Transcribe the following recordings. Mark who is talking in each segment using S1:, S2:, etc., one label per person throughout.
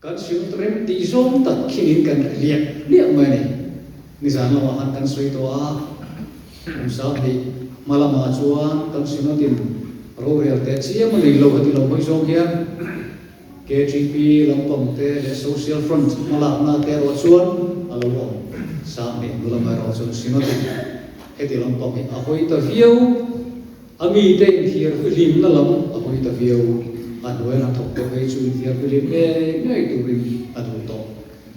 S1: Kan synod rem tih zawng tak khinin kan ri liak liak mai a ni. Nizan lamah khan kan sawi tawh a, kum 2000 hma lamah chuan kan synod in rorel teh chiam a nei lo heti lo hawi zawng hian KTP lampang te leh Social Front hmalakna te erawh chuan a lo awm. 2000 hnu lamah erawh chuan synod in heti lampang hi a hawi ta viau. A mite inthiar hlimna lam a hawi ta viau. A hnuaia hnathawk te phei chu inthiar hlim ngei ngei turin a duh tawh.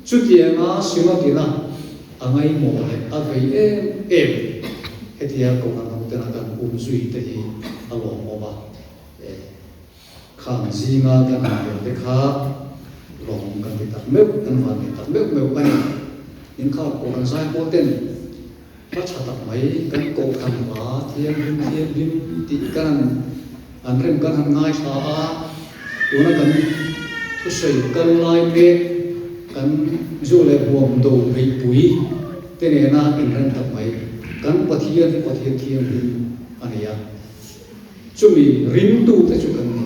S1: Chutianga Synod-ina a ngaihmawh leh a vei em em hetia Kohhran hotena kan um zui te hi a lawmawm a. Khang zinga kan han tel te kha lawm kan ti tak meuh, kan van ti tak meuh meuh a ni. Inkhar pawh kan zai pawl ten hla tha tak mai kan kohhran hla thianghlim thianghlim tih kan han an rem kan han ngaithla a, tuna kan thusawi kal lai mek kan zu leh huam do beihpui te nena inrem tak mai kan Pathian hi Pathian thianghlim a ni a. Chumi ringtute chu kan ni.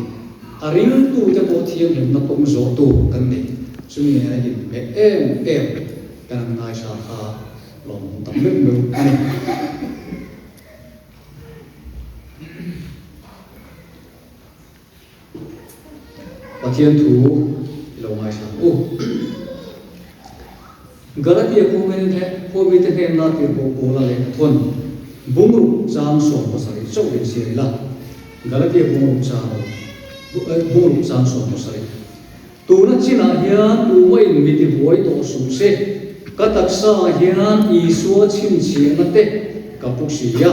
S1: A ringtute pawh thianghlimna kawng zawhtu kan ni. Chumi nena inhmeh em em kan an ngaithla kha lawmawm tak meuh meuh a ni. Pathian thu i lo ngaithla ang u. Galatia khuamite hnenna tirhkoh Paula lehkha thawn bungruk chang 70 chauh in siam ila. Galatia bungruk chang bungruk chang 70. Tuna chinah hian tumahin mi tibuai tawh suh se, ka taksa hian Isua chhinchhiahna te ka pu si a.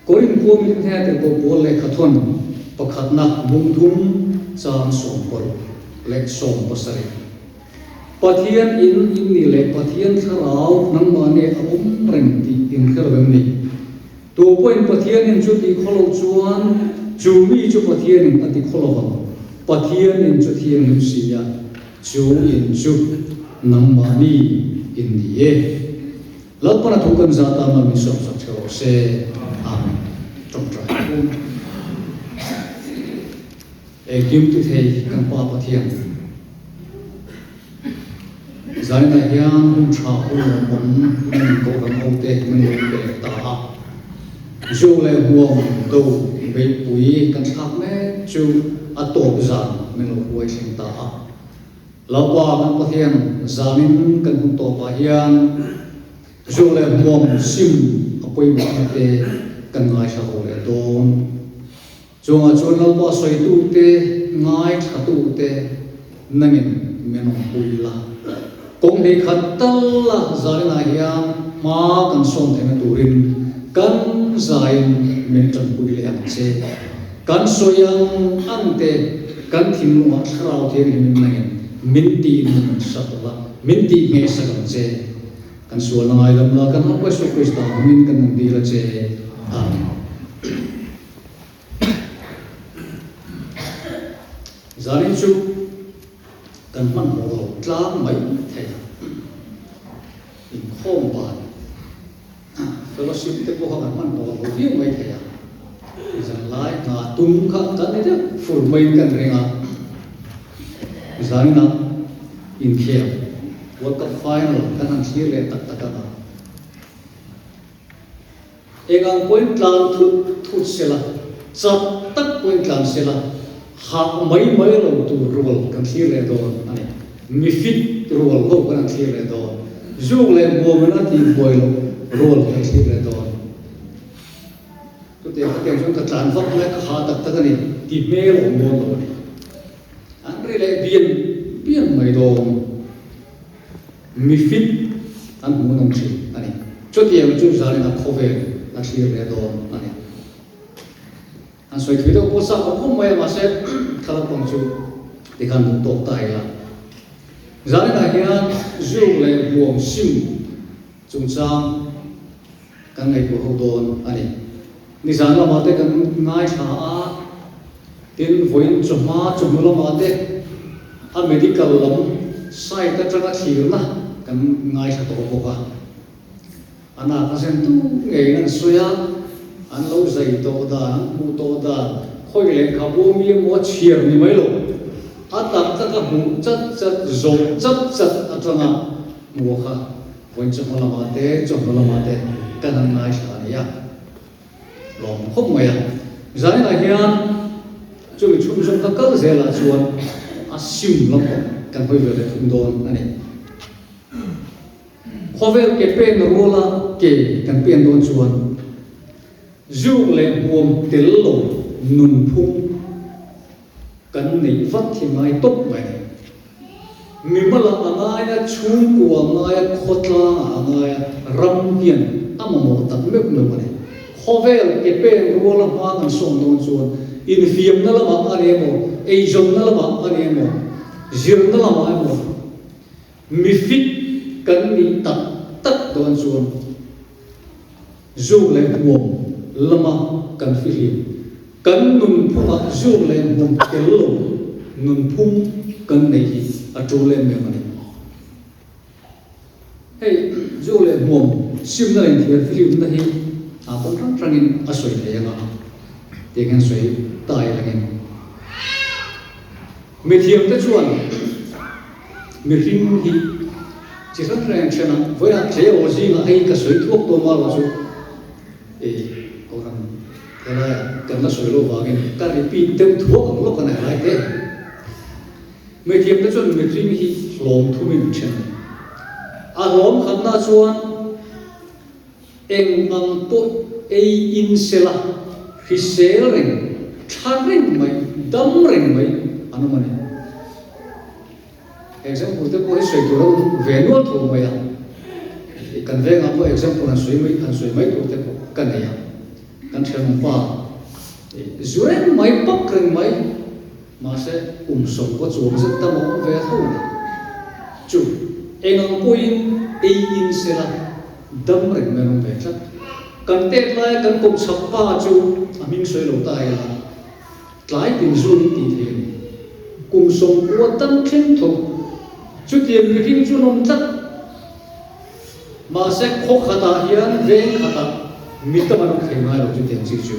S1: Korin khua mitin hna tirhkoh Paul lehkha thawn pakhatna bung thum chang 60 leh 70. Pathian in in ni leh Pathian thlarau nangmah nge a awm reng tih in hre lo em ni? Tu pawhin Pathian in chu ti khaw lo chuan chu mi chu Pathian in a ti khaw lo vang. Pathian in chu thianghlim si a, chu in chu nangmah ni in ni e. Lalpana thu kan zah tan a min sawmsak che rawh se. Amen. Tawngtai tum. Engkim ti thei kan Pa Pathian. Zainah hian hun tha hun lawmawm min kohhran hote min lo pe leh ta a. Zu leh huam do beihpui kan thlak mek chu a tawp zan min lo huai thleng ta a. Lalpa kan Pathian zanin kan hun tawpah hian zu leh hmuam sim a pawimawhna te kan ngaithla ho leh dawn. Chungah chuan Lalpa sawitute, ngaithlatute nangin min rawn pui la. Kawng hnih khat tal a zaninah hian hma kan sawn theihna turin kan zain min tanpui leh ang che. Kan sawi ang ang te, kan thinlungah thlarau thianghlim in nangin min tih nun sak la, min tih ngheh sak ang che. Kan sualna ngaidam la, kan Lalpa Isua Krista hmingin kan rawn dil a che. Amen. Zanin chu kan hmanhmawh lo tlang mai thei a, inkhawm ban. Fellowship te pawh kha kan hman tawh lo viau mai thei a, zanlai hna tum kha kan ni deuh fur maiin kan ring a, zaninah inkhel World Cup final kan han thlir leh tak tak ang a, eng ang pawhin tlan thut thut sela, chak tak pawhin tlan sela, hah mai mai lo tur rual kan thlir leh dawn a ni. Mi fit rual ho kan han thlir leh dawn. Zuk leh buam in a tih buai loh rual kan thlir leh dawn. Chutiang khatiang chuan ka tlan vak lai ka ha tak tak a ni, ti hmel a awm dawn lo a ni. An ri leh bian bian mai dawn. Mi fit an hmu nawm thin a ni. Chutiang chu zalin a khawvel a thlir leh dawn a ni. An sawi thui deuh pawh chak awm awm mai a, mahse thlalak pang chu tikhan duh tawk ta ila. Zaninah hian Zuk leh Buang sim chungchang kan ngaihtuah ho dawn a ni. Nizan lamah te kan ngaithla a, tin vawiin chawhma chawhnu lamah te a medical lam side atanga thlirna kan ngaithla tawh bawk a. A nak a zen tu ngeiin an sawi a, an lo zai tawh dan, an hmuh tawh dan, khawi lehkhabu mi emaw a chhiar ni mai lo. A tak taka hmuh chat chat, zawh chat chat atanga hmuh kha vawiin chawhma lamah te, chawhnu lamah te kan han ngaithla a ni a. Lawm khawp mai a. Zainah hian chumi chhunzawm ka kal zelah chuan a sim lampang kan hawi ve leh thung dawn a ni. Khawvel ke pen ruala ke kan pen dawn chuan zuk leh hmuam tel lo nunphung kan neih vat hi ngai tawp mai a ni. Mimala a ngai a, chhungkua a ngai a, khawtlangah a ngai a, ram hian a mamawh tak meuh meuh a ni. Khawvel ke pen ruala hma kan sawn dawn chuan infiamna lamah a ni emaw, eizawnna lamah a ni emaw, zirna lamah emaw, Mi fit kan nih tak tak dawn chuan zuk leh hmuam lama kan fihlim. Kan nunphungah zuk leh hmuam tel lo nunphung kan neih hi a tul em em a ni. Hei zuk leh hmuam simna leh inthiar fihlimna hi a kawng hrang hrangin a sawi thei anga tiang hian sawi ta ila ngem. Mithiamte chuan mihring hi chi hrang hrang an then a, vawiah tleirawl zingah hei ka sawi thuak tawh mar chu e kohhran helaiah kan la sawi loh vangin ka repeat deuh thuak ang lawk a ni helai te. Mithiamte chuan mihring hi hlawm thumin an then a ni. A hlawm khatna chuan Eng ang pawh ei in sela, hrisel reng, tha reng mai, dam reng mai an awm a ni. Example te pawh hi sawi tur a awm ve nual tho mai a, kan vengah pawh example han sawi mai han sawi mai tur te pawh ka nei a, kan thenawm pa zu reng mai, pak reng mai, mahse kum sawm kaw chuang zet dam a awm ve tho a ni. Chu eng ang pawhin ei in sela, Dam reng mai rawng ve tlat. Kan tet laia kan kawm chhak pa chu a hming sawi lo ta ila, tlai tin zun in tih thei a ni. Kum 90 dam thleng tho. Chutiang mihring chu an awm tlat. Mahse khaw khatah hian veng khatah mi tam an awm thei ngai lo chutiang chi chu.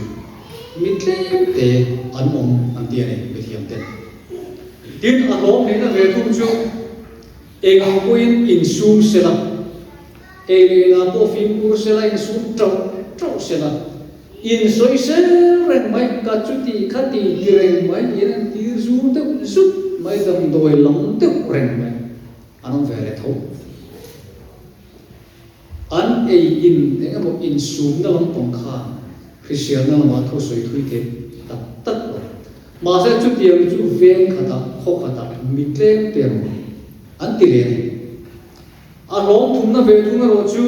S1: Mi tlem te an awm an ti a ni mithiam ten. Tin, a hlawm hlehna ve thung chu Eng ang pawhin insum sela, ei leh inah pawh fimkhur sela, insum ṭauh ṭauh sela, insawi sel reng mai, ka chuti kha ti ti reng mai in an tir zur deuh zut mai, damdawi lam deuh reng mai an awm ve leh tho. An ei in eng emaw insumna lampang khan hriselna lamah thu sawi thui thei tak tak lo. Mahse chutiang chu veng khatah, khaw khatah mi tlem te rawh an ti leh a ni. A hlawm thumna ve thung erawh chu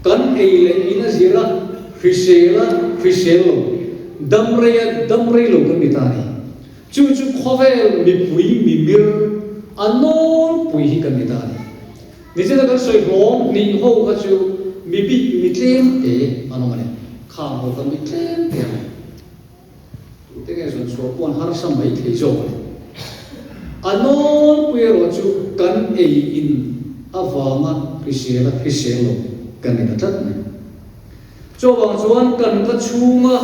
S1: kan ei leh in a zir a, hrisel a hrisel lo, dam rei a dam rei lo kan ni ta a ni. Chu chu khawvel mipui mimir a nawlpui hi kan ni ta a ni. Nichina kan sawi hlawm hnih ho kha chu mi bik mi tlem te an awm a ni. Khang ho kha mi tlem te an awm. Tute nge zawn chhuah pawh an harsa mai thei zawk a ni. A nawlpui erawh chu kan ei in avanga hrisel a hrisel lo kan ni ta tlat mai. Chuvang chuan kan ka chhunga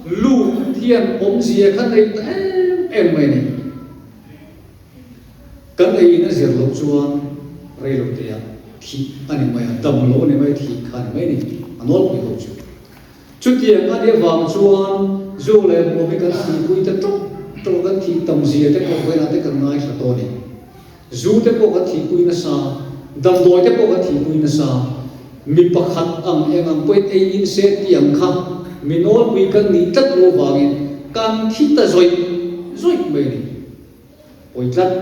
S1: lut hian awmzia kha nei ta em em mai a ni. Kan ei in a zir loh chuan rei lo te ah thih a ni mai a, dam lo a ni mai, thih kha a ni mai a ni, a nawlpui ho chu. Chutiang a nih avang chuan zu leh hmuam hi kan thihpui te tawk tawk a, kan thih tam zia te pawh vawiinah te kan ngaithla tawh a ni. Zu te pawh kan thihpui nasa, damdawi te pawh kan thihpui nasa, mi pakhat ang eng ang pawhin ei in se tih ang kha mi nawlpui kan nih tlat lo avangin kan thi ta zawih zawih mai a ni. Pawi tlat.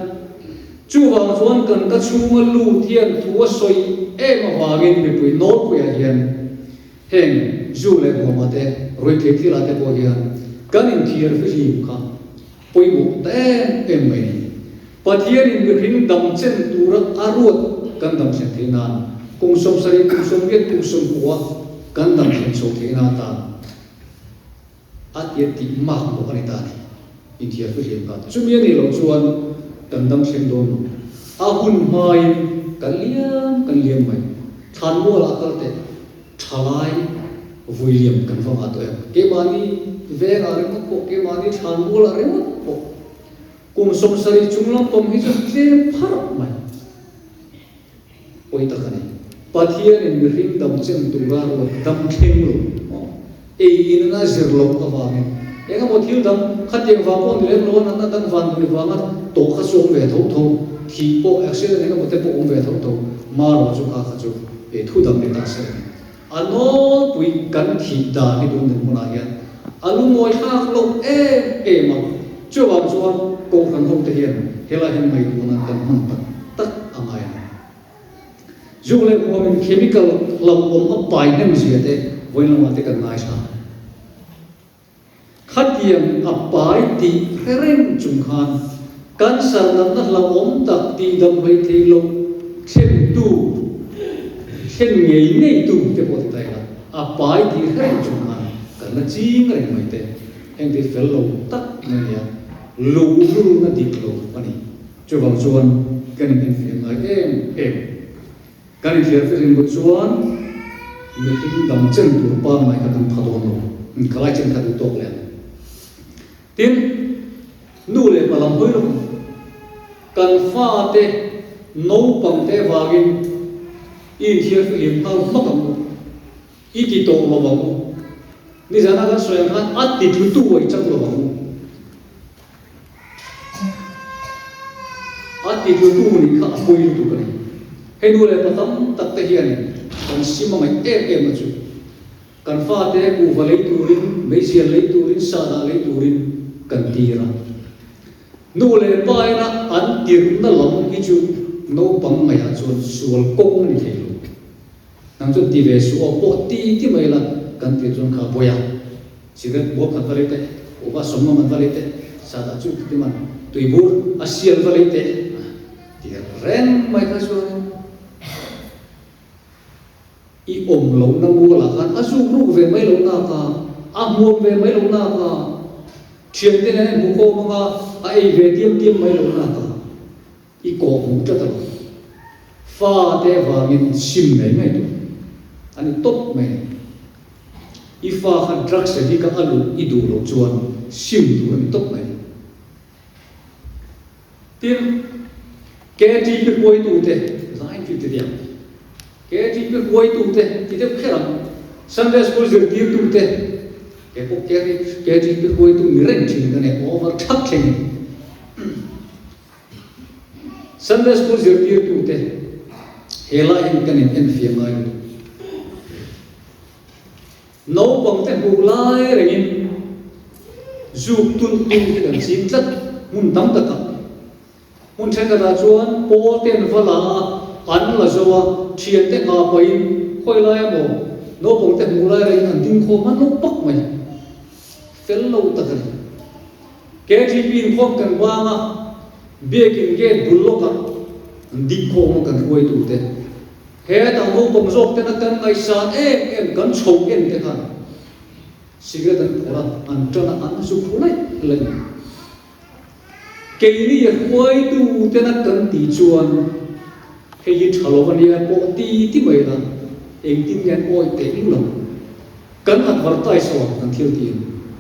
S1: Chuvang chuan kan ka chhunga lut hian thu a sawi em avangin mipui nawlpuiah hian heng zu leh huama te, ruihtheih thilah te pawh hian kan inthiar fihlim kha pawimawh ta em em mai a ni. Pathianin mihring dam chen tura a ruat kan dam thlen theih nan kum 70, kum 80, kum 90 kan dam thlen chho theihna atan A tia tih mak bawk a ni ta a ni. Inthiar fihlim kha. Chumi a nih loh chuan kan dam thleng dawn lo. A hun hmain kan liam kan liam mai. Thlanmualah kal teh thalai vui liam kan va ngah tawh em? Keimahni vengah ringawt pawh, keimahni thlanmualah ringawt pawh. Kum 70 chung lampang hi chu tlem pharh mai. Pawi tak a ni. Pathianin mihring dam chen tura ruat dam thleng lo maw? Ei in a zir loh avangin eng emaw thil dang khatiang vang pawh ni lem lo a natna dang van bui vanga tawh kha chu awm ve tho tho, thih pawh accident eng emaw te pawh awm ve tho tho, marawh chu kha kha chu thu dang ni ta se a ni. A nawlpui kan thih dan hi tun dinhmunah hian a lungawi thlak loh em em a, chuvang chuan Kohhran hote hian helai hian ngaihtuahna kan hman tak tak a ngai a ni. Zu leh huamin chemical hlauhawm a pai hnem zia te vawiin lamah te kan ngaithla. Khatiang a pai tih hre reng chung khan cancer natna hlauhawm tak tihdam hlei thei lo thlentu, thlen ngei ngeitu te pawh ti ta ila, a pai tih hre reng chung khan kan la ching reng mai te, heng te fel lo tak mai nia, luhlulna dik lo a ni. Chuvang chuan kan inenfiah ngai em em. Kan inthliar fel ringawt chuan mihring dang chen tur pangngai kha kan pha dawn lo, ka lai chen kha duh tawk leh ang. Tin, nu leh pa lam hawi lawk ang. Kan fate naupang te vangin i inthiar fihlim nghal hmak ang u, i ti tawh lo ang u. Nizana kan sawi ang khan a ti tlu tu a i chang lo ang u. A ti tlutu nih kha a pawi lutuk a ni. Hei nu leh pa tam tak te hianin kan sim a ngaih em em na chu kan fate kuhva lei turin, meizial lei turin, sahdah lei turin kan tir a. Nu leh pa ina an tirhna lam hi chu naupang ngaihah chuan sual kawng a ni thei lo. Nang chuan ti ve suh aw pawh ti ti mai la kan tih chuan kha pawi a, cigarette bawm khat va lei teh, kuhva sawmnga man va lei teh, sahdah chu ti man tuibur a sial va lei teh ti reng mai kha chuanin i awm lohna mualah khan a zuk ruk ve mai loh nak a, a hmuam ve mai loh nak a, thiante nen a inhmu khawm anga a ei ve diam diam mai loh nak a. I kawh hmuh tlat a lo. Fa te vangin sim ngei ngei tur a ni tawp mai a ni. I fa kha drugs leh hi ka a luh i duh loh chuan sim tur a ni tawp mai a ni. Tin, KTP huaitute, zain chu ti diam, KTP huaitute ti deuh kher ang, Sunday School zirtirtute, kei pawh KTP huaitu ni reng thin ka nei, over thak thleng. Sunday School zirtirtute he lai hian kan in enfiah ngai lutuk. Naupangte hmuh lai rengin zuk tulh tum hi kan ching tlat hmun tam takah. Hmun thenkhatah chuan pawl te an va la a, an la zo a, thiante nghah pahin khawi lai emaw naupangte hmuh lai rengin an ding khawm an lo pak mai. Fel lo tak a ni. KTP inkhawm kan vang a, Biakin gate bul lawkah an ding khawm a kan hruaitute. Hetah naupang zawk tena kan ngaihsan em em kan chho en te khan cigarette an phawrh a, an tan a, an zu phu laih laih mai. Keini hruaitu tena kan tih chuan hei hi tha lo ania pawh ti ti mai la, engtin nge an awih teh lul ang. Kan advertise lo kan thil tiin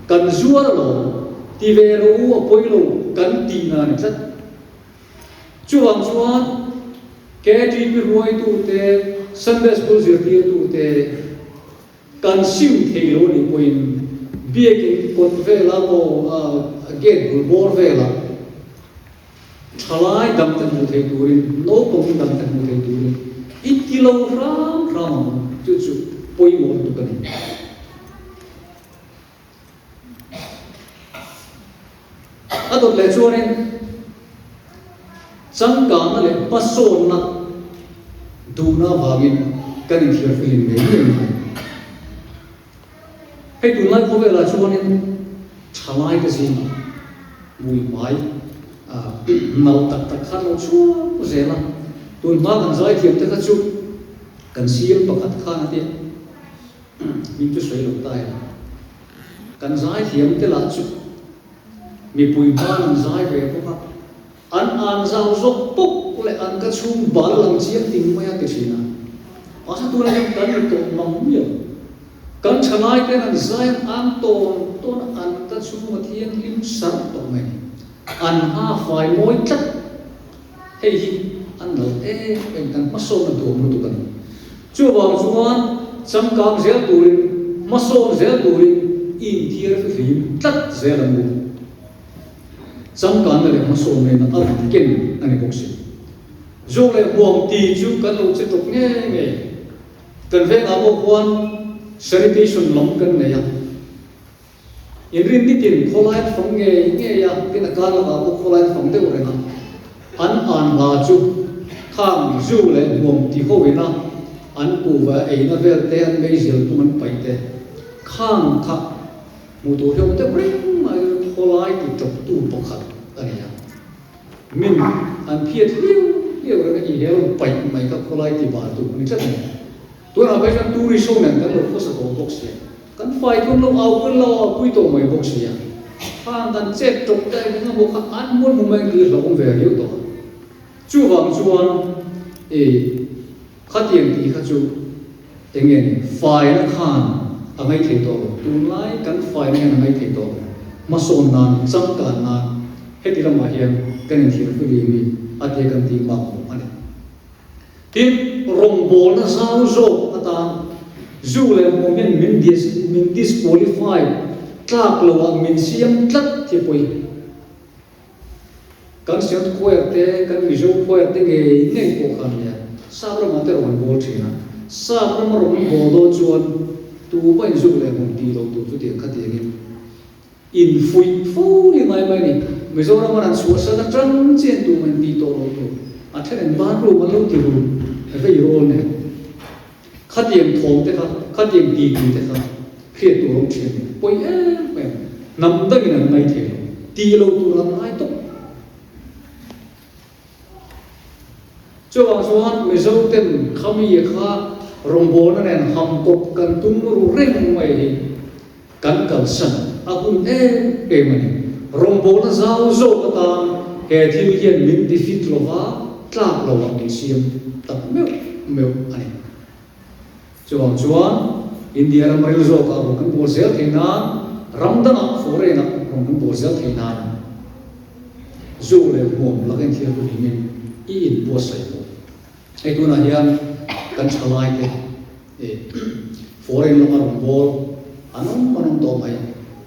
S1: kan zuar lo ti ve rawh u a pawi lo kan tih na a ni tlat. Chuvang chuan KTP hruaitute, Sunday School zirtirtute kan sim thei lo a nih pawhin biakin kawt velah maw gate bul bawr velah thalai dangte hmuh thei turin, naupang dangte hmuh thei turin i ti lo hram hram ang chu chu pawimawh lutuk a ni. A dawt leh chuanin changkangna leh hmasawnna duhna avangin kan inthiar filim ngei ngei mai. Hei tunlai khawvelah chuanin thalaite zingah hmuihmai nalh tak tak kha an lo chhuak zel a, tunhma kan zaithiamte kha chu kan siam pakhat khan a tia min chu sawi lo ta ila, kan zaithiamte lah chu mipui hman an zai ve bawk a, An an zau zawk pawk leh an ka chhung bal lang chiang ting mai a ti thin a. Mahse tunah hian kan ni tawh mang miau. Kan thalai ten an zai an an tawn tawn a, an ka chhung a thianghlim sarh tawh mai a ni. An ha fai mawi tlat. Hei hi an nalh em em kan hmasawnna duhawm lutuk a ni. Chuvang chuan changkang zel turin, hmasawn zel turin i inthiar fihlim tlat zel ang u. Changkanna leh hmasawnna in a rawn ken a ni bawk si. Zawk leh huam ti chu kan lo che tawp nge nge. Kan vengah pawh khuan sanitation lam kan nei a. Inrin nitin khawlai an fang ngei ngei a, tin a kar lakah pawh khawlai an fang deuh reng a. An an hla chu khang zu leh hmuam ti ho ina an kuhva eina vel te an meizial tum an paih te khang kha hmuh tur hi awm deuh reng mai chu khawlai ti tawptu pakhat a ni a. Min an phiat hliau hliau reng a, i hel paih mai kha khawlai ti bal tu a ni tlat a ni. Tunah phei chuan tourist ho nen kan lo khawsa tawh bawk sia, kan fai thun lo au pui lo au pui tawh mai bawk sia, khang kan chet tawp ta eng emaw kha an hmun hmu mai tih hlauhawm ve riau tawh a. Chuvang chuan i khatiang tih kha chu eng nge ni, faina khan a ngaithei tawh lo, tunlai kan faina hian a ngaithei tawh lo, hmasawn nan, changkan nan heti lamah hian kan inthiar fili mi a tia kan tih mak mawh a ni. Tin, rawngbawlna zau zawk atan zu leh hmuh hian min min disqualify tlak loah min siam tlat hi pawi. Kan Synod Choir te, kan Mizo Choir te ngei ngei pawh kha ania, Sap ramah te rawn an bawl thin a. Sap rama rawn an bawl dawn chuan tumah in zu leh hmuh tih loh tur chutiang khatiangin Infuih fo ni mai mai ni. Mizoram an han chhuahsan atang chian tum an tih tawh loh tur. A then an bathroom an lo ti ru vei rawl nen. Khatiang thawm te kha, khatiang ti ti te kha hriat tur awm thin a ni. Pawi em em. Hnam dangin an ngai thei lo. Ti lo tur an ngai tawp. Chuvang chuan Mizo ten khami kha rawngbawlna nen ham kawp kan tum ru reng mai hi kan kalsan a hun em em a ni. Rawngbawlna zau zawk atan he thil hian min ti fit lova tlak lo ang min siam tak meuh meuh a ni. Chuvang chuan India ram ril zawkah rawn kan bawl zel thei nan, ram dangah foreign-ah rawn kan bawl zel thei nan zu leh hmuam laka inthiar hun himin i inbuatsaih bawk. Hei tunah hian kan thalaite foreign lama rawn bawl an awm an awm tawh mai.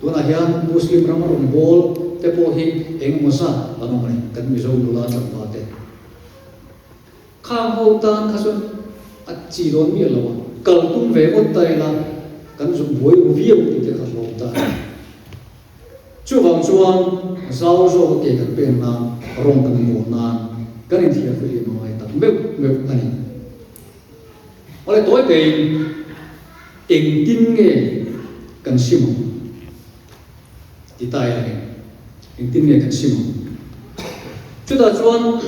S1: Tunah hian Muslim rama rawn bawl te pawh hi eng emaw zat an awm a ni, kan Mizo nula tlangval te. Khang ho tan kha chuan a chi dawn miah lo a, kal tum ve ngawt ta ila kan zuk buai ru viau tih te kha hlawm ta a ni. Chuvang chuan zau zawk a ke kan pen nan, rawng kan bawl nan kan inthiar fihlim a ngai tak meuh meuh a ni. Awle tawi tein engtin nge kan sim ang ti ta ila heng engtin nge kan sim ang? Chutah chuan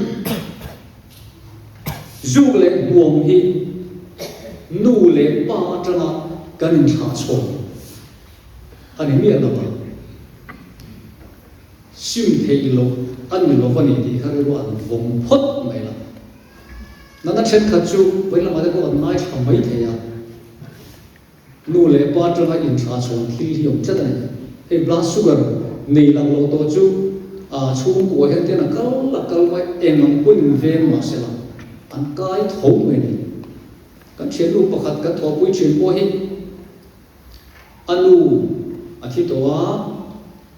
S1: Zuk leh hmuam hi nu leh pa atanga kan inthlah chhawm a ni miah lo a, sim theih loh a ni lo va ni tih kha rilru an vawng phawt mai la. Natna thenkhat chu vawi lamah te pawh an ngaithla mai thei a. Nu leh pa atanga inthlah chhawn thil hi awm tlat a ni. Hei blood sugar nei lang lo tawh chu a chhungkua hian tian a kal a kal mai eng ang pawhin in veng mah se la an kai tho mai a ni. Kan thiannu pakhat kan thawhpui thin pawh hi a nu a thi tawh a,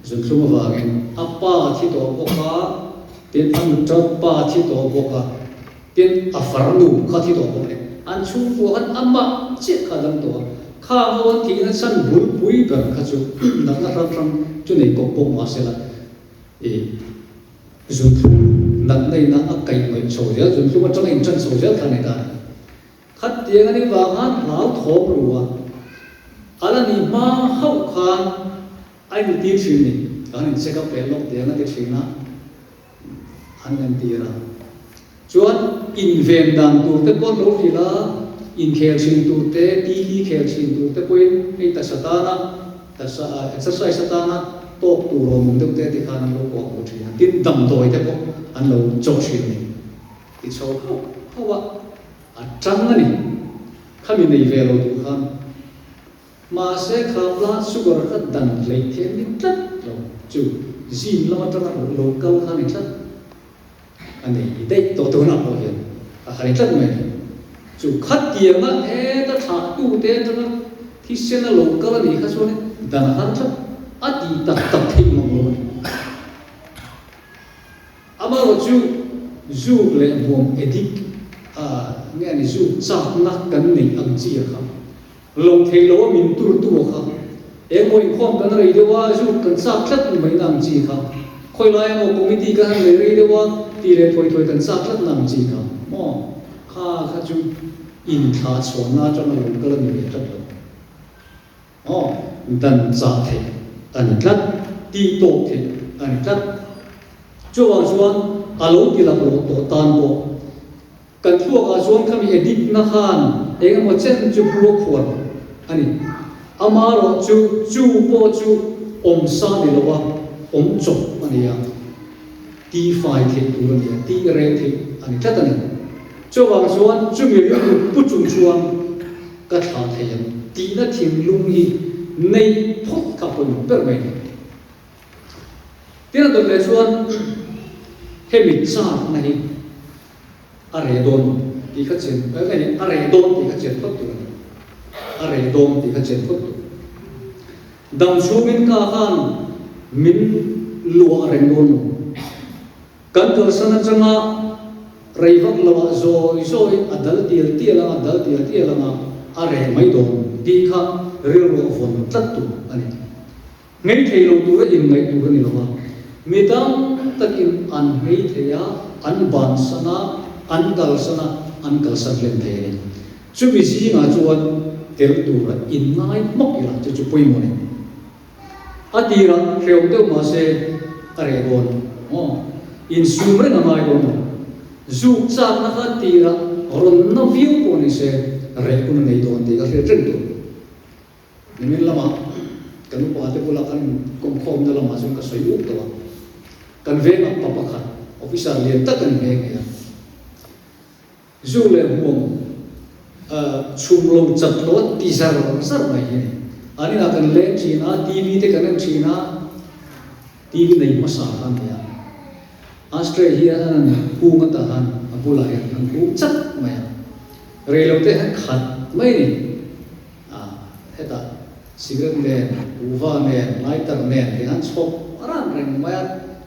S1: zunthlum avangin a pa a thi tawh bawk a, tin a nu pa a thi tawh bawk a. Tin, a farnu kha thi tawh bawk a ni. An chhungkua khan amah chiah kha a dam tawh a, kha ho an thihna chhan bulpui ber kha chu natna hrang hrang chu nei kawp bawk mah sela, ih, zunthlum natna ina a kaihhnawih chho zel, zunthlum atanga inṭan chho zel kha a ni ta a ni. Khatiang a nih vang khan hlauthawm ru a, a la nih hma hauh khan a intir thin ni, kan in check up leh lawk tiang a ti thin a. An entir a. Chuan inven dan tur te pawh an lo hrilh a, inkhel thin tur te, TV khel thin tur te pawhin hei taksa tana, taksa exercise atana tawk tur awm awm deuh te ti khan an lo kuah hmuh thin a, tin damdawi te pawh an lo chawh thin a ni. Ti chho hauh hauh a, a tang a ni. Khami nei ve lo tur khan. Mahse kha blood sugar kha dan hleih theih an ni tlat lo chu. Zin lam atanga lo kal kha ni tlat a nei daih tawh tunah pawh hian a kha ni tlat mai a ni. Chu khatianga heta thlahtute atanga thisena lo kal a nih kha chuan dan a har tlat a tih tak tak theih mang lo a ni. Amaherawh chu zuk leh hmuam addict a nge a ni zuk chakna kan neih ang chi a kha lo thei lo a min tur tu a kha engmaw inkhawm kan rei deuh a zuk kan chak tlat mai na ang chi kha khawi lai emaw committee kan han nei rei deuh a tih leh thawi thawi kan chak tlat na ang chi kha maw kha kha chu inthlah chhuahna atanga lo kal a ni ve tlat lo. Aw, dan chah theih a ni tlat, tih tawp theih a ni tlat. Chuvang chuan a lo ti laklawh tawh tan pawh kan thluakah chuan khami edit na khan eng emaw chen chu bu a khuar a ni. Amaherawh chu chu pawh chu awm sa ni lo a, awm chawp a ni a, tih fai theih tur a ni a, tih reh theih a ni tlat a ni. Chuvang chuan chumi rilru pu chung chuan Ka thlah thei ang tihna thinlung hi neih phawt kha pawimawh ber mai a ni. Tin a dawt leh chuan hemi chakna hi a reh dawn tih kha chian a reh dawn tih kha chian phawt tur a ni. A reh dawn tih kha chian phawt tur. Dam chhungin ka khan min luah reng dawn lo. Kan kalsan atanga rei vak lo ah zawi zawi a dal tial tial anga dal tial tial anga a reh mai dawn tih kha rilru a vawn tlat tur a ni. Nghei thei lo tura inngaih tur a ni lo va, mi tam takin an nghei thei a, an bansan a, an kalsan a, an kalsan hlen thei a ni. Chumi zingah chuan tel tura inngai hmawk ila chu chu pawimawh a ni. A tirah hrehawm deuh mahse a reh dawn maw? Insum reng a ngai dawn lo. Zuk chakna kha tirah rawn na viau pawh ni se reh hun a nei dawn tih ka hriat reng tur. Nimin lamah kan upa te bulah kan inkawmkhawmna lamah chuan ka sawi uk tawh a. Kan vengah pa pakhat officer lian tak a ni nghe nghe a. Zu leh hmuam chhum lo chat lo a ti zar zar mai hi a ni. An inah kan leng thin a, TV te kan en thin a, TV nei hmasa kha a ni a. Ashtray hi an han hung ata khan a bulah hian an hung chat mai a, rei lo te hian khat mai a ni. Hetah cigarette nen, kuhva nen, lighter nen ti han chhawp ran reng mai a,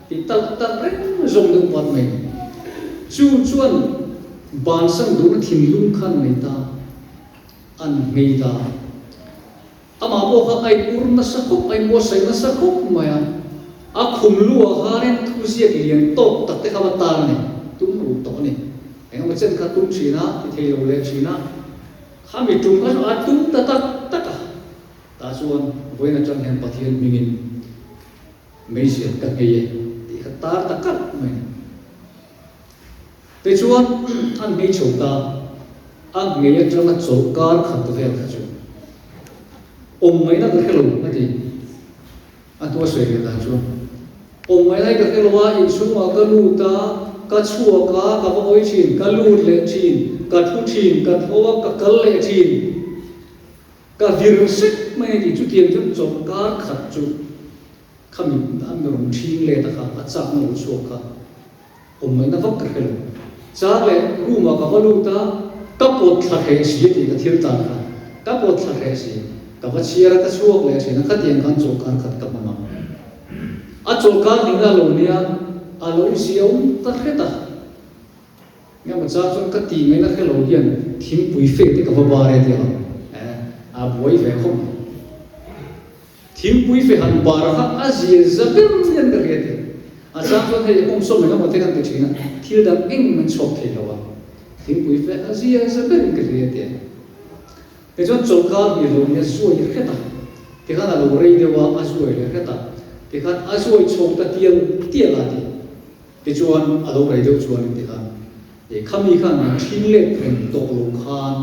S1: ti talh talh reng zawng deuh pat mai a ni. Chu chuan bansan duhna thinlung kha an nei ta, an nghei ta. Amah pawh kha a in ur nasa khawp, a in buatsaih nasa khawp mai a, a khum lu ah khanin thuziak lian tawk tak te kha va tar a ni, tum ruh tawh a ni. Engemaw chen kha tum thin a, ti thei lo leh thin a. Khami tum kha chu a tum ta tak tak a, tah chuan vawiin atang hian Pathian hmingin meizial ka nghei e tih kha tar ta kalh mai a ni. Tichuan an nghei chho ta, a nghei atanga chawlhkar khat vel kha chu awm ngaihna ka hre lo a ti. A tua sawi ve dan chuan, Awm mai lai ka hre lo a, inchhungah ka lut a, ka chhuak a, ka va hawi thin, ka lut leh thin, ka thu thin, ka tho a, ka kal leh thin, ka vir sek mai a ni. Chutiang chuan chawlhkar khat chu khami a mi rawn thing let a kha, a chakna lo chhuak kha awm ngaihna vak ka hre lo. Char leh room ah ka va lut a, ka pawt thla hreh si a tih ka thil tan kha, ka pawt thla hreh si. Ka va chhiar a, ka chhuak leh thin a, khatiang khan chawlhkar khat ka hmang a. A chawlhkar ning a lo nia, a lo ziaum ta hret a. Engemaw chang chuan ka tih ngaihna hre lo hian thingpui fe te ka va bar e tia lo, eh, a buai ve khawp mai. Thingpui fe han bar kha a zia za ber hian ka hria tia. A chang chuan hei awm sawm engemaw te kan ti thin a, thil dang eng an chhuak thei lo a, thingpui fe a zia za berin ka hria tia. Tichuan chawlhkar hnih lo nia zuai hret a, tikhan a lo rei deuh a, a zuai leh hret a, tikhan a zuai chho ta tial tial a ti. Tichuan a lo rei deuh chuanin tikhan e khami khan an thin let reng tawh lo khan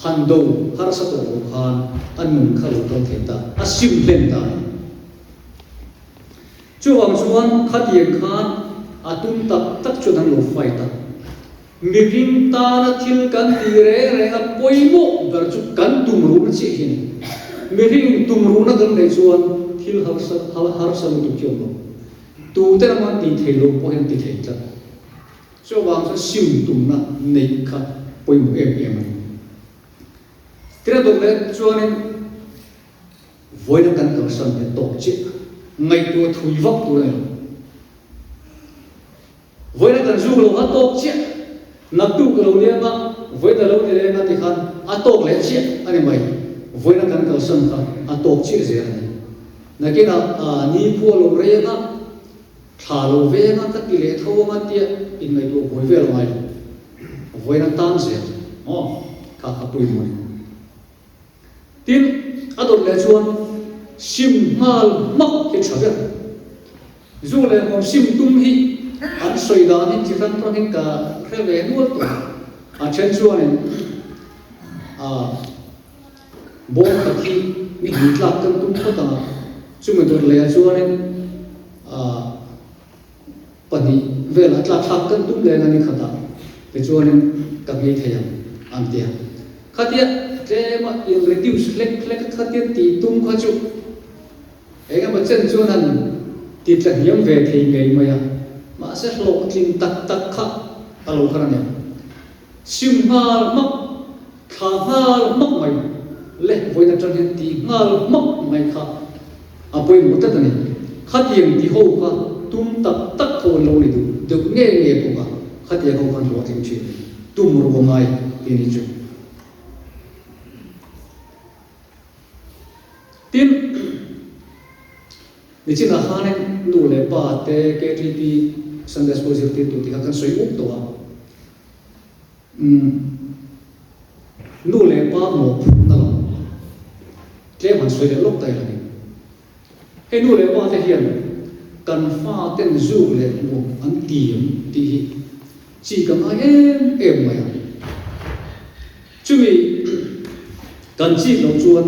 S1: han do harsa tawh lo khan a nun kha lo kal thei ta, a sim hlen ta a ni. Chuvang chuan khatiang khan a tum tak tak chuan an lo fight a. Mihring tana thil kan tih reng reng a pawimawh ber chu kan tumruhna chiah hi a ni. Mihring tumruhna kan neih chuan thil harsa harsa lutuk hi a awm lo. Tu te emaw an tih theih loh pawh hian ti thei tlat. Chuvang chuan sim tumna neih kha pawimawh em em a ni. Tirah dawt leh chuanin vawiina kan kalsan hi a tawk chiah. Ngaihtuah thui vak tur a ni lo. Vawiina kan zuk lo kha tawk chiah. Naktuk ka lo leng a, vawiina lo ni leng a ti khan a tawk leh chiah a ni mai. Vawiina kan kalsan kha a tawk chiah zel a ni. Nakinah nikhua lo reng a, thla lo veng a ka ti leh tho ang a tia inngaihtuah buai vel a ngai lo. Vawiina tan zel maw kha kha pawimawh a ni. Tin, a dawt leh chuan sim nghal hmak hi tha ber. Zu leh hmawm sim tum hi an sawi danin chi hrang hrangin ka hre ve nual tawh a. A then chuanin bawm khat hi mi hnih tlak kan tum phawt ang a, chumi dawt lehah chuanin pahnih velah tlak thlak kan tum leng a ni khatah tichuanin ka nghei thei ang an ti a. Khatia tlema in reduce hlek hlek a khatia tih tum kha chu eng emaw chen chuan han ti tla hniam ve thei ngei mai a, mahse hlawhtling tak tak kha a lo har a ni. Sim nghal hmak, thla nghal hmak mai le vawiin atang hian tih nghal hmak mai kha a pawimawh tlat a ni. Khatiang ti ho kha tum tak tak ho an lo ni duh deuh nge nge bawk a, khatiang ho khan hlawhtling thin tum ruah ngai tih a ni chu. Tin, nichinah khanin nu leh pa te KTP Sunday School zirtirtu tih kha kan sawi up tawh a. Umm, nu leh pa mawhphurhna lam tlem han sawi leh lawk ta ila ni. Hei nu leh pa te hian kan fa ten zuk leh hmuh an tiam tih hi chi ka ngai em em mai a. Chumi kan chik loh chuan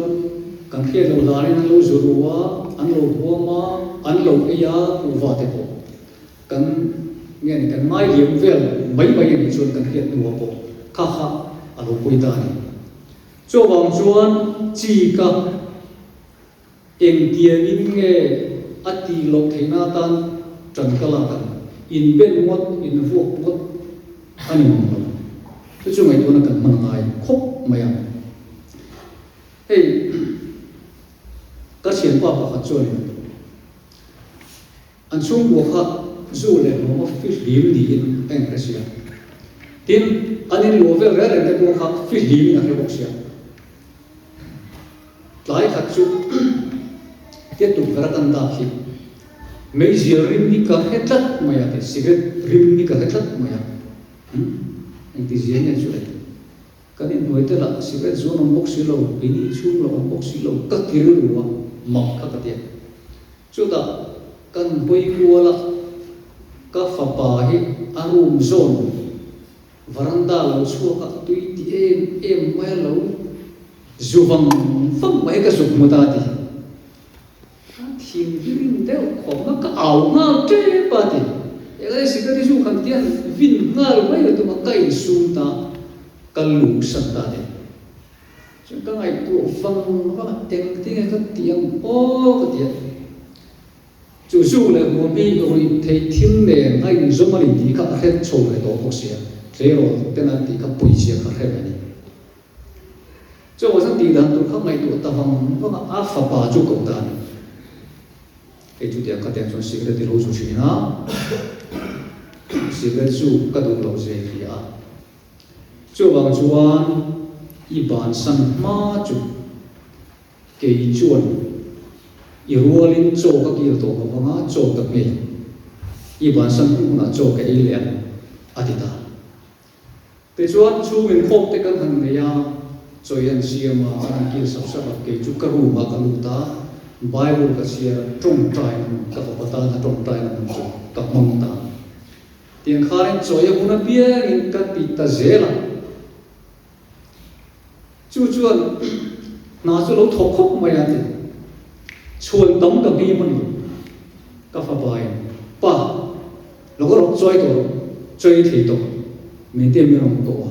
S1: kan hriat loh hlanin an lo zu ru a, an lo huam a, an lo ei a, kuhva te pawh kan nge ni kan ngai liam vel mai mai a nih chuan kan hriat hnuah pawh kha kha a lo pawi ta a ni. Chuvang chuan chika Engtiangin nge a tih loh theihna atan ṭan ka lak ang? Inben ngawt, invuak ngawt a ni mang lo. Chu chu ngaihtuahna kan hman ngai khawp mai a. Hei, ka thianpa pakhat chuanin an chhungkua kha zu leh hlawma fihlim niin a inhre si a. Tin, an inluah vel reng reng te pawh kha fihlimin a hre bawk si a. Tlai khat chu tia tukverh a kan dak hi meizial rim hi ka hre tlat mai a ti, cigarette rim hi ka hre tlat mai a, umm engti zia nge chu le, kan inhnuai te lah cigarette zuan awm bawk si lo, keini chhung lah awm bawk si lo, ka ti rilru a, mak kha ka ti a. Chutah kan hawi kual a, ka fapa hi a room zawn Varanda lo chhuak a tui ti em em mai a lo zu vang vang mai ka zuk hmu ta ti. Ka thinrim deuh khawp a ka au nghal tep a ti. Eng a sikret hi zu khan tian vin nghal mai a tum a ka insum ta ka luhsan ta ti. Chuan ka ngaihtuah vang vang a engtinge ka ti ang aw ka ti a. Chu zuk leh hmuam hi ruih theih thil nen a inzawm a ni tih kha a hre chho ve tawh bawk sia, tleirawl ten an tih kha pawizia kha hre ve a ni. Chuvang chuan tih dan tur kha ngaihtuah ta vang vang a, a fapa chu koh ta a ni. Hei chutiang khatiang chuan cigarette i lo zu thin a, cigarette zu ka duh loh zia i hria a. Chuvang chuan i bansan hma chu Kei chuan i rualin chaw ka kil tawh lo vang a, chaw ka hmei. I vansan hmun hmunah chaw ka ei leh ang, a ti ta. Tichuan, chhung inkhawm te kan han nei a, chawi an siam a, an han kil sap sap a, kei chu ka room ah ka lut a, Bible ka chhiar a, tawngtaina hmun, ka fapa tana tawngtaina hmun chu ka hmang ta. Tiang khanin chawi a hun apiangin ka ti ta zel a. Chu chuan hna chu lo thawk khawp mai a ti. Chhuan tam ka hmi hman lo. Ka fapa in, Pa, lo ka rawh chuai tawh rawh, chuai thei tawh, min ti a min rawn kawh a,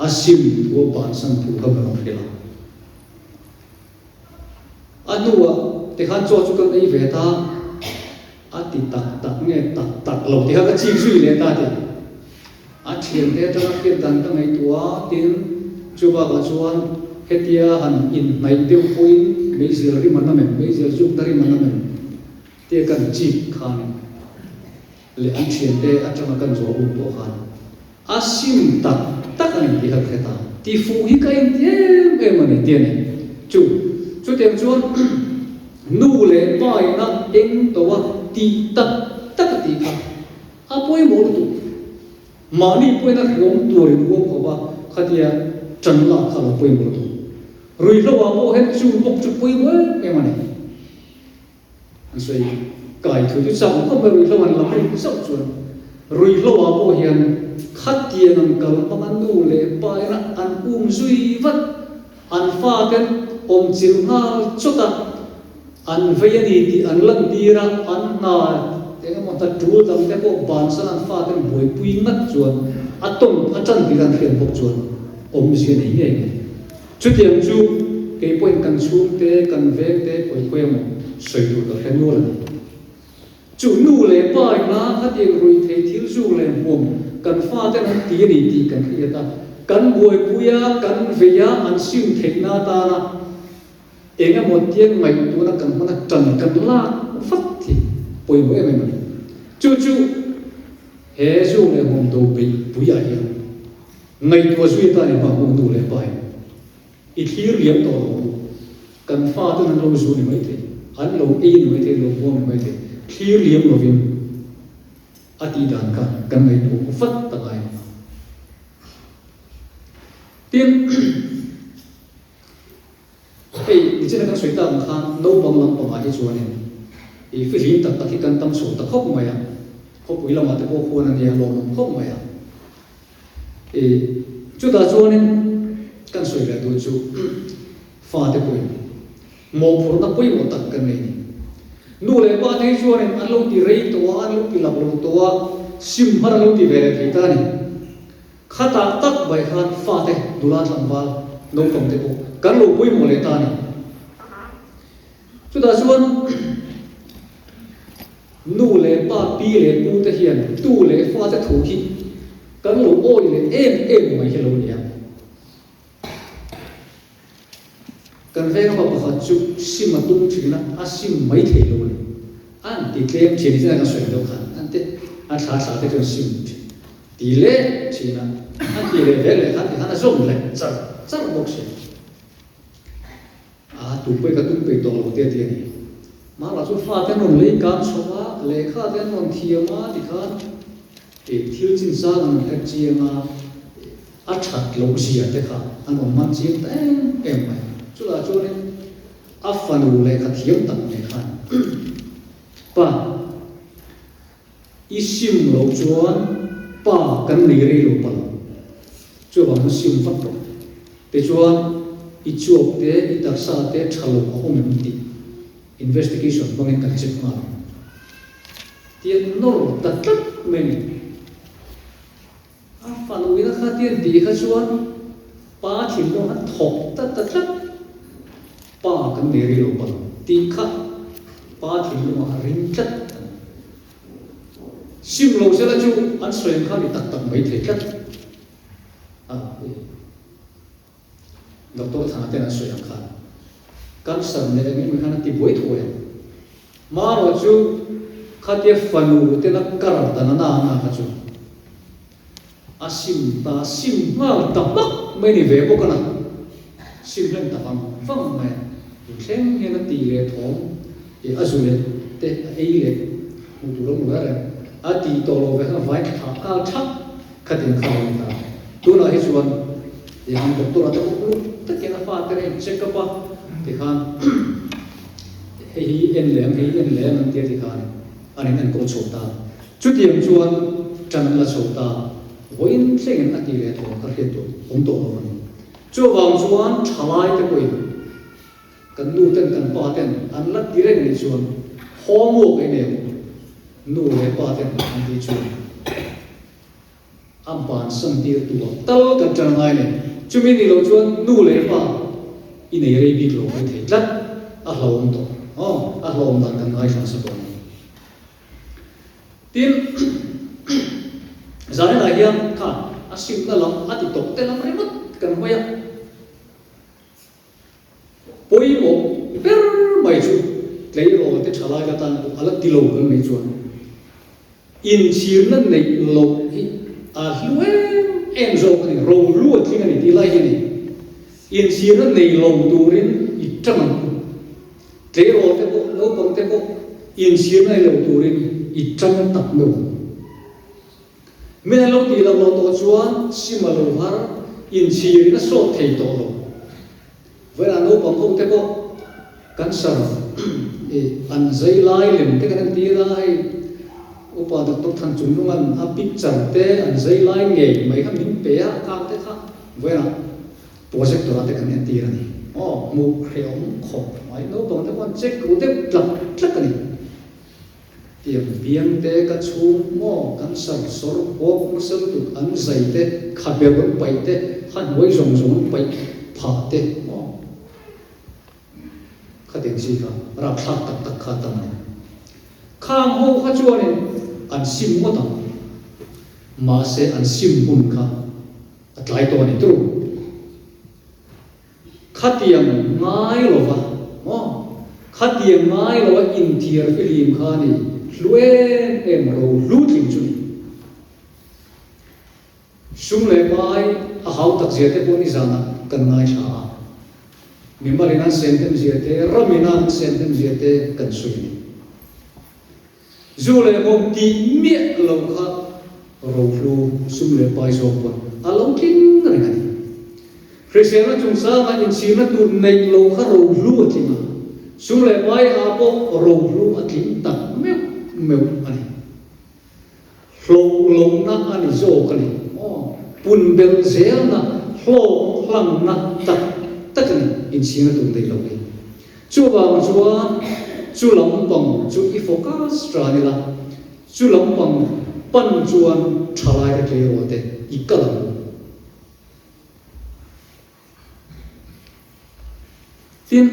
S1: a sim thu a bansan thu kha ka rawn hrilh a. A hnuah tikhan chaw chu kan ei ve ta. A ti tak tak nge tak tak lo tih kha ka chik zui leh ta ti. A thiante atanga hriat dan ka ngaihtuah a, tin, chubakah chuan hetia han inhnaih deuh pawhin meizial rim an awm em, meizial zukna rim an awm em tia kan chik khan leh an thiante atanga kan zawh uk pawh khan a sim tak tak a ni tih kha ka hre ta. Tifuh hi ka inti em em a ni tia ni. Chu chutiang chuan nu leh pa ina eng to a tih tak tak a tih kha A pawimawh lutuk. Mahni pawhin a hlawm tur in huam khawp a, khatia ṭan lak kha a lo pawimawh lutuk. Ruihhlo ah pawh hian chu bawk chu pawimawh em em a ni. An sawi kai thu chu chak khawp mai ruihhlo an lam rih zauh chuan ruihhlo ah pawh hian khatiang an kal hmang a nu leh pa ina an um zui vat, an fa ten awm chilh nghal chawt a, An vei a ni tih an lantir a, an hna eng emaw hna tul dang te pawh bansan an faten buaipui ngat chuan a tawn a tan tir an hriat bawk chuan awmzia nei ngei mai. Chutiang chu kei pawhin kan chhungte, kan vengte khawi khawi emaw sawi tur ka hre nual a ni. Chu nu leh pa ina khatiang rui thei thil zuk leh hmuam kan faten an ti a ni tih kan hriat a, kan buaipui a, kan vei a, an sim theihna atana Eng emaw tiang ngaihtuahna kan hman a tan kan lak vat hi pawimawh em em a ni. Chu chu he zu leh hmawm do beih puiah hian ngaihtuah zui atan i hma hmuh nu leh pa in i thlir liam tawh lo ang. Kan fa ten an lo zu ni maithei, an lo ei ni maithei, an lo hmuam ni maithei, thlir liam lovin a tih dan kha kan ngaihtuah vat ta ngai a ni. Tin. Hei, nichina kan sawi tak ang khan naupang lampangah hi chuanin i fihlim tak tak hi kan tam chho ta khawp mai a, khawpui lamah te pawh khuan a nia lawmawm khawp mai a. I chutah chuanin kan sawi leh duh chu fate pawhin mawhphurhna pawimawh tak kan nei a ni. Nu leh pa te hi chuanin an lo ti rei tawh a, an lo ti lak lo tawh a, sim hmar an lo ti ve leh thei ta a ni. Khatah tak mai khan fate nula tlangval naupang te pawh kan lo pawimawh leh ta a ni. Chutah chuan nu leh pa, pi leh pu te hian tu leh fate thu hi kan lo awi leh em em mai hi lo ni a. Kan veng apa pakhat chu sim a tum thin a, a sim mai thei lo a ni. An ti tlem thin ni chuan kan sawi deuh khan an ti a thla thla te chuan sim thin ti leh thin a, an ti leh vel leh khan ti khan a zawm leh char char bawk si. A tu pawhin ka tum peih tawh lo te a ti a ni. Mahla chu fate an rawn lei kang chho a, lehkha te an rawn thiam a ti khan thil chinchang an rawn hre chiang a. A that loh zia te kha an awm man chiang ta em em mai. Chutah chuanin a fanu lehkha thiam tak mai khan, Pa, i sim loh chuan pa kan nei rei lo palh, chuvang chu sim vat rawh. Tichuan i chuak te, i taksa te tha lo a awm em tih investigation hmangin kan check nghal ang. Tiang nawr ta tlat mai a ni. A fanu ina kha tian tih kha chuan pa thinlung a thawk ta ta tlat, pa kan nei rih lo palh tih kha pa thinlungah a ring tlat a ni. Sim lo sela chu an sawi ang kha ni tak tak mai thei tlat a. Doctor Thana ten an sawi ang khan cancer leh eng emaw khan a ti buai thuai ang. Marawh chu khatia fanu tena kar ta na na kha chu a sim ta sim nghal ta hmak mai ni ve bawk a na. Sim hlen ta vang vang mai a. Thleng hian a ti leh thawm ih a zu leh te a ei leh hmuh tur a hmu reng reng. A ti tawh lo ve khan vai thlah nghal thak Khatin kha a ni ta. Tunah hi chuan tiang doctor ah te pawh uluk takin a fate a in check up a, tikhan hei hi en leh ang, hei hi en leh ang an tia tikhan an in enkawl chho ta. Chutiang chuan ṭan an la chho ta. Vawiin thlengin a ti leh tawh ka hriat tur awm tawh lo a ni. Chuvang chuan ṭhalai te pawhin kan nu ten kan pa ten an la ti reng nih chuan homework ei nei ang nu leh pa ten an tih chuan A bansan tir tu ah tal kan ṭan ngai nei. Chumi ni lo chuan nu leh pa i nei rei bik lo mai thei tlat. A hlauhawm tawh. Aw, a hlauhawm dan kan ngaithla nasa tawh a ni. Tin, zaninah hian khan a simna lam a ti tawp te lam ringawt kan hawi a. Pawimawh ber mai chu tleirawl te thalai la tan pawh a la ti lo kan nei chuan inchhirna neih loh hi a hlu em em zawk a ni, rohlu a tling a ni tih lai hi a ni. Inchhirna nei lo turin i tang ang u. Tleirawl te pawh, naupang te pawh inchhirna nei lo turin i tang tak meuh ang. Min an lo tih loh loh tawh chuan sim a lo har, inchhirin a sawt thei tawh lo. Vawiinah naupang ho te pawh cancer i an zai lai lem te kan entir a, hei upa Doctor Thanchungnunga'n a picture te an zai lai ngei mai kha min pe a, kang te kha vawiinah projector ah te kan entir a ni. Aw, hmuh hrehawm khawp mai, naupang te pawh an check ru deuh tlak tlak a ni. Tiang biang te ka chhung maw kan sar sawr bawk nasa lutuk an zai te khabe rawn paih te kha hnuai zawng zawng an paih phah te maw khatiang chi kha rapthlak tak tak kha tam a ni. Khang ho kha chuanin an sim ngawt ang mahse an sim hun kha a tlai tawh a ni turu. Khatiang ngai lova maw? Khatiang ngai lova inthiar fihlim kha ni hlu em em ro hlu tling chu ni. Sum leh pai a hau tak zia te pawh nizanah kan ngaithla a. Mimalin an sen hnem zia te, ramin an sen hnem zia te kan sawi a ni. Zu leh bawm tih miah lo kha rohlu sum leh pai zawk pawn a lo tling reng a ni. Hriselna chungchanga inchhirna tur neih lo kha rohlu a tling a, sum leh pai ah pawh rohlu a tling tak meuh meuh a ni. Hlawh lohna a ni zawk a ni. Aw, pun belh zelna, hlawk hlangna tak tak a ni inchhirna tur neih loh hi. Chuvang chuan chu lampang chu i focus tan ila, chu lampang pan chuan thalaite tleirawl te i kal ang u. Tin,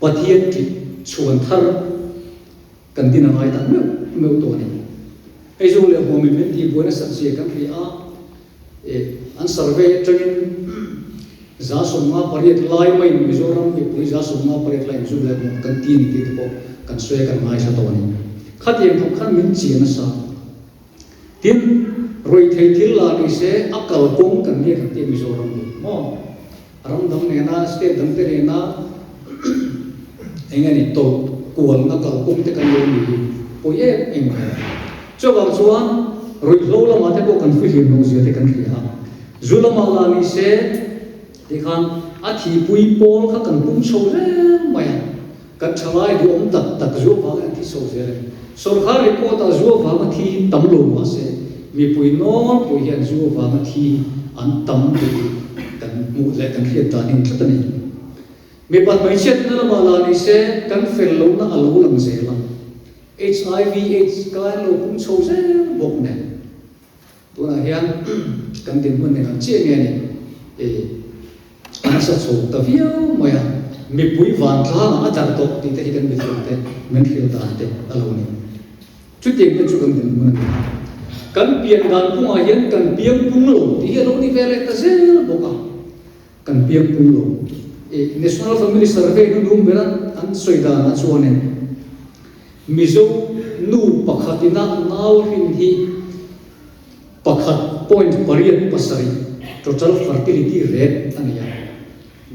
S1: Pathian tih chhuan thar kan din a ngai tak meuh meuh tawh a ni. Hei chu leh huamin min tihbuai nasat zia kan hria a. An survey atangin 58 lai maiin Mizoram mipui 58 laiin zu leh hmuh kan ti a ni tih te pawh kan sawi a kan ngaithla tawh a ni. Khatiang thawk khan min chian nasa. Tin, ruihtheih thil la ni se a kalkawng kan nia kan ti a Mizoram hi maw? Ram dang nena, state dang te nena eng nge ni tawlh kualna kalkawng te kan lo ni hi pawi em em mai a. Chuvang chuan ruihhlo lamah te pawh kan fihlim lo zia te kan hria a. Zu lamah lah ni se tikhan a thihpui pawl kha kan pum chho zel mai a. Kan thalai duhawm tak tak zu avanga an thi chho zel a ni. Sorkar report ah zu avanga thi hi tam lo mahse mipui nawlpui hian zu avanga thi an tam tih hi kan hmuh leh kan hriat dan in tlat a ni. Mipat hmeichhiatna lamah lah ni se kan fel lohna a lo lang zel a. HIV aids kai an lo pung chho zel bawk nen. Tunah hian kan dinhmun eng ang chiah nge ni? Ih, a nasa chho ta viau mai a, mipui vantlangah a darh tawh tih te hi kan mithiam te, min hrilh dan te a lo ni. Chutiang te chu kan dinhmun a ni a. Kan pian dan kawngah hian kan piang pung lo tih hi a lo ni ve leh ta zel bawk a. Kan piang pung lo. Ih, National Family Survey hnunung bera an sawi danah chuanin Mizo nu pakhatina nau hrin hi pakhat point pariat pasarih total fertility rate a nei a.